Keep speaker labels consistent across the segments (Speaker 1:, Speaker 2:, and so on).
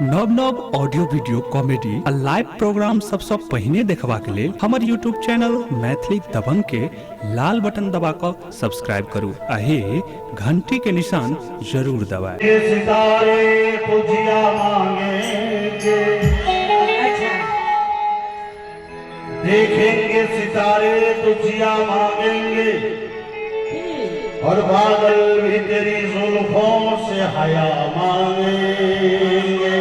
Speaker 1: नव नव audio video comedy आ लाइव प्रोग्राम सबसँ पहिने देखबाक लेल हमर यूट्यूब चैनल मैथिली दबंग के लाल बटन दबा कऽ सब्सक्राइब करू आ हे घंटी के निशान जरूर दबाएब।
Speaker 2: ये सितारे तुझिया मांगेंगे।
Speaker 3: अच्छा।
Speaker 2: देखेंगे सितारे तुझिया मांगेंगे
Speaker 3: की
Speaker 2: और बादल भी तेरी जुल्फों से हया मांगेंगे।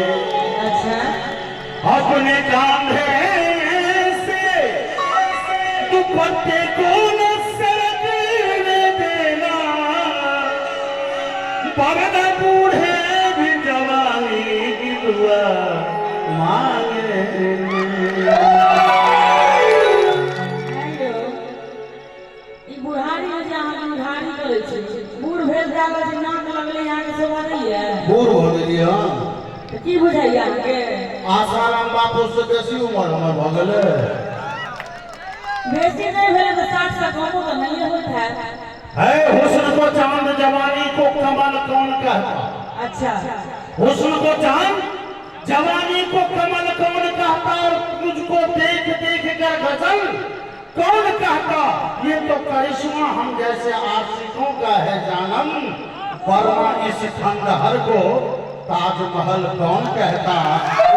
Speaker 3: अच्छा।
Speaker 2: अपने कांधे से दुपट्टे को न सरकने देना, वरना बूढ़े भी जवानी की दुआ मांगेंगे।
Speaker 3: नहीं यौ, ई बुढ़ारी मे जे अहाँ बुढ़ारी करै छी, बूढ़ भेल जा रहल छै, नाक लगलै अहाँके, शोभा नहि यऽ?
Speaker 2: बूढ़ भऽ गेलियै हँ।
Speaker 3: तऽ की बुझाइया अहाँके?
Speaker 2: आसाराम बापू से बेसी उम्र हमर भऽ गेलै।
Speaker 3: बेसी नहि भेलै तऽ 60 से कमो तऽ नहिए होइत हैत।
Speaker 2: है हुस्न को चांद जवानी को कमल कौन कहता।
Speaker 3: अच्छा।
Speaker 2: हुस्न को चांद जवानी को कमल कौन कहता, और तुझको देख देख कर गजल कौन कहता। ये तो करिश्मा हम जैसे आशिकों का है जानम, वरना इस खंडहर को ताजमहल कौन कहता।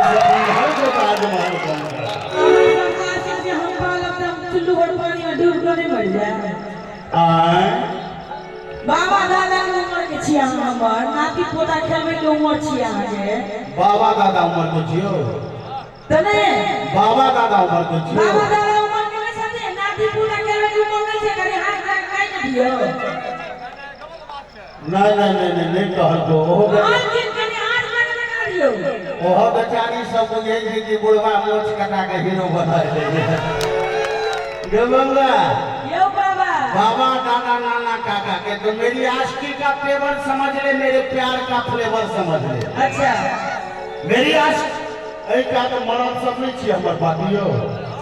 Speaker 2: इस खंडहर को ताजमहल कौन कहता।
Speaker 3: अहाँ सब आशिक जे हम पालब तऽ हम चुल्लू भर पानी मे डूब कऽ नहि मरि जायब?
Speaker 2: आय?
Speaker 3: बाबा दादा के उम्र के छी अहाँ, हमर नाती पोता खेलबै के उम्र छी अहाँके।
Speaker 2: बाबा दादा उम्र के छियो।
Speaker 3: तऽ नहि?
Speaker 2: बाबा दादा उम्र के छियो।
Speaker 3: बाबा दादा उम्र के नहि छथिन, नाती पोता खेलबै के उम्र नहि छै? कनि हाथ काटि दियौ।
Speaker 2: नहीं नहीं नहीं नहीं नहीं कहल तो ओहो
Speaker 3: हाथ दिन कनि हाथ लगा दियौ।
Speaker 2: ओहो बेचारी सब बुझै छै कि बुढ़वा मोछ कटा के हीरो बना लै गे बंगा।
Speaker 3: यौ बाबा।
Speaker 2: बाबा दादा नाना काका के तो मेरी आशिकी का तेवर समझ ले, मेरे प्यार का फ्लेवर समझ ले।
Speaker 3: अच्छा।
Speaker 2: मेरी आशिक एहि कात मरद सब नहीं छियै हमर बात यौ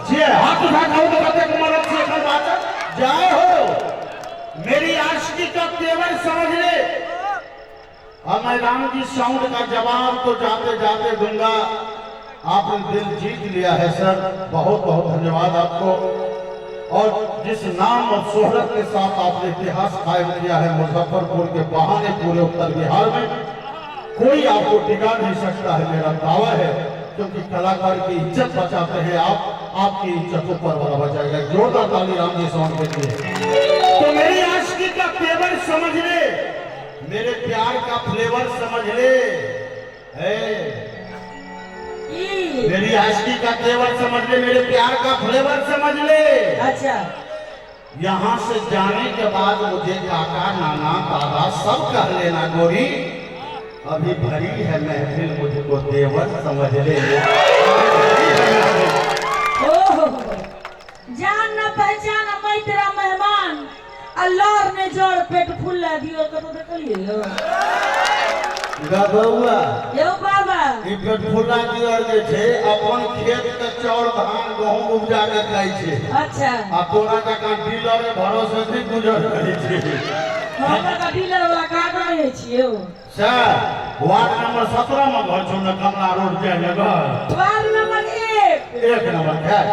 Speaker 2: छियै? हाथ उठा कहू तऽ कतेक मरद छियै एखन बाचल? जय हो। मेरी आशिकी का तेवर समझ ले। अब मैं राम जी साउंड का जवाब तो जाते जाते दूंगा। आपने दिल जीत लिया है सर, बहुत बहुत धन्यवाद आपको। और जिस नाम और शोहरत के साथ आपने इतिहास कायम किया है मुजफ्फरपुर के बहाने पूरे उत्तर बिहार में, कोई आपको टिका नहीं सकता है, मेरा दावा है, क्योंकि कलाकार की इज्जत बचाते हैं आप। आपकी इज्जत ऊपर वाला बचाएगा। जोरदार ताली राम जी साउंड के लिए। तो मेरी आशिकी का तेवर समझ ले, मेरे प्यार का फ्लेवर समझ ले है।
Speaker 3: की?
Speaker 2: मेरी आशिकी का तेवर समझ ले, मेरे प्यार का फ्लेवर समझ ले।
Speaker 3: अच्छा।
Speaker 2: यहाँ से जाने के बाद मुझे काका नाना दादा सब कह लेना गोरी, अभी भरी है महफिल, मुझको देवर समझ ले।
Speaker 3: ओहो, जान न पहचान मैं तेरा मेहमान आ लड़ ने जड़ पेट फुल्ला दियो, कतौ देखलियै यौ?
Speaker 2: गबौआ।
Speaker 3: यौ बाबा।
Speaker 2: ई पेट फुल्ला दियर जे छै अपन खेत के चाउर धान गहूम उपजा के खाइ छै।
Speaker 3: अच्छा।
Speaker 2: आ तोरा जकाँ डीलरे भरोसे नहि गुजर करै छै।
Speaker 3: हमरा तऽ डीलर वाला काज नहि छियै।
Speaker 2: सर, वार्ड नंबर 17 में घर छौ ने, कमला रोड जाय लगल?
Speaker 3: Ward number 1।
Speaker 2: 1 नंबर खैर।